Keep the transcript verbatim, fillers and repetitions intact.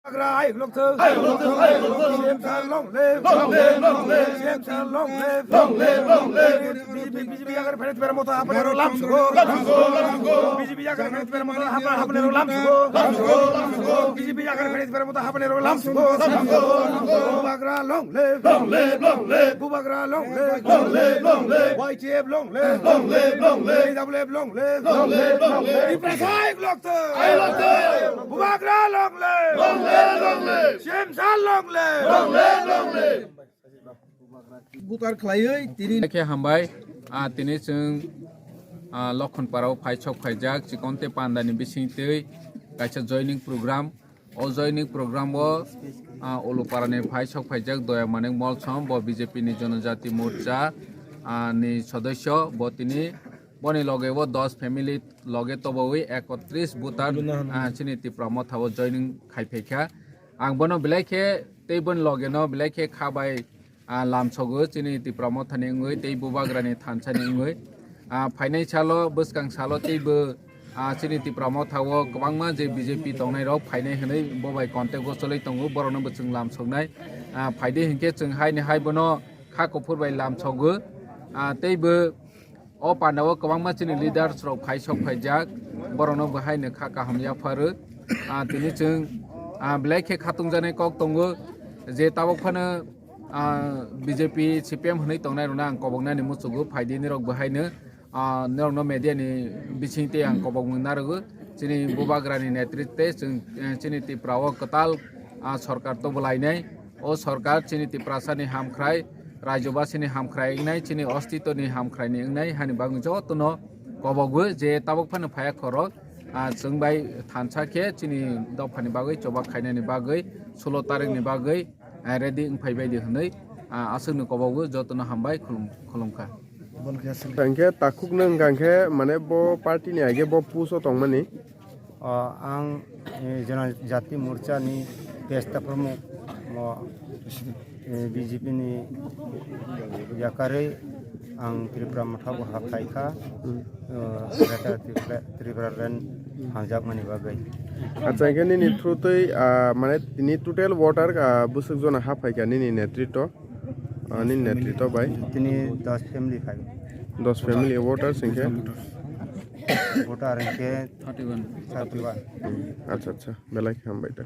Bubagra ayuk lokthung. Ayuk lokthung, ayuk lokthung. C M sir long live. Long live, long live. C M sir long live. Long live, long live. B J P, B J P yakarwi phainai twipra motha haphaini aro lam sugo. Lam sugo, lam sugo. B J P yakarwi phainai twipra motha haphaini aro lam sugo. Lam sugo, lam sugo. B J P yakarwi phainai twipra motha haphaini aro lam sugo. Lam sugo, lam sugo. Bubagra long live. Long live, long live. Bubagra long live. Long live, long live. Y T F long live. Long live, long live. T W F long live. Long live, long live. Tiprasa ayuk lokthung. Ayuk lokthung. Bubagra long live. Long live, long live. C M sir long live. Long live, long live. Butar khlaiwi tini khe hambai, ah, tini chwng, ah, Lokhonparao phai sok phaijak, Chikonte Pandani bisingtwi kaisa joining program. O joining program o, ah, Uluparani phai sok phaijak Doya Manik Molsom, bo B J P ni Jonojati Morcha, ah, ni sodosyo, bo tini boni loge o dos family loge tobowi ekotris voter, ah, chini Tipra Motha o joining khai phaikha. Ang bono belai khe tei boni loge no belai khe kha bai, ah, lamsogo chini Tipra Mothani wngwi tei Bubagrani thansani wngwi. Ah, phainai salo, bwskang salo teibo, ah, chini Tipra Motha o kwbangma je B J P tongnai rok phainai hwnwi bo bai contact o chwlwi tongo, borokno bo chwng lamsoknai. Ah, phaidi hinkhe chwng haini hai bono kha kuphur bai lamsogo. Ah, teibo o panda o kwbangma chini leaders rok phai sok phaijak, borokno bo haino kha kaham yapharo. Ah, tini chwng, ah, belai khe khatungjaknai kok tongo je tabuk phano, ah, B J P, C P M hwnwi tongnai rokno ang koboknani muchungo, phaidi nirok bo haino, ah, norokno media ni bisingtwi ang kobokmung narwgo. Chini Bubagrani netritwe chwng, eh, chini Tipra o kwtal, ah, sorkar tobolainai. O sorkar chini Tiprasani hamkhrai, Rajyabasini hamkhrai wngnai, chini ostitoni hamkhraini wngnai, hani bagwi jotono kobogo je tabuk phano phaiya khorok, ah, chwng bai thansa khe chini dophani bagwi choba khainani bagwi, sulo tarikni bagwi, ah, ready wngphai baidi hwnwi, ah, aswkni kobogo jotono hambai khulum-, khulumkha. Hwnkhe takhukno wngkha khe, mane, bo party ni age bo push o tongmani. O, ang, eh, Jonojati Morcha ni pesta promo mo, eh, B J P ni yakarwi ang Tripura Motha bo haphai kha. Hmm. O, Greater Tripura, Tripura Land hamjakmani bagwi. Acha, hwnkhe nini through twi, ah, mane, tini total voter, ah, bwswk jona haphai kha nini netritwo? Ah, nini netritwo bai? Tini dos family phai. Dos family voters hwnkhe? Voter hwnkhe thirty one. Thirty one. Hmm, acha, acha. Belai khe hambai da.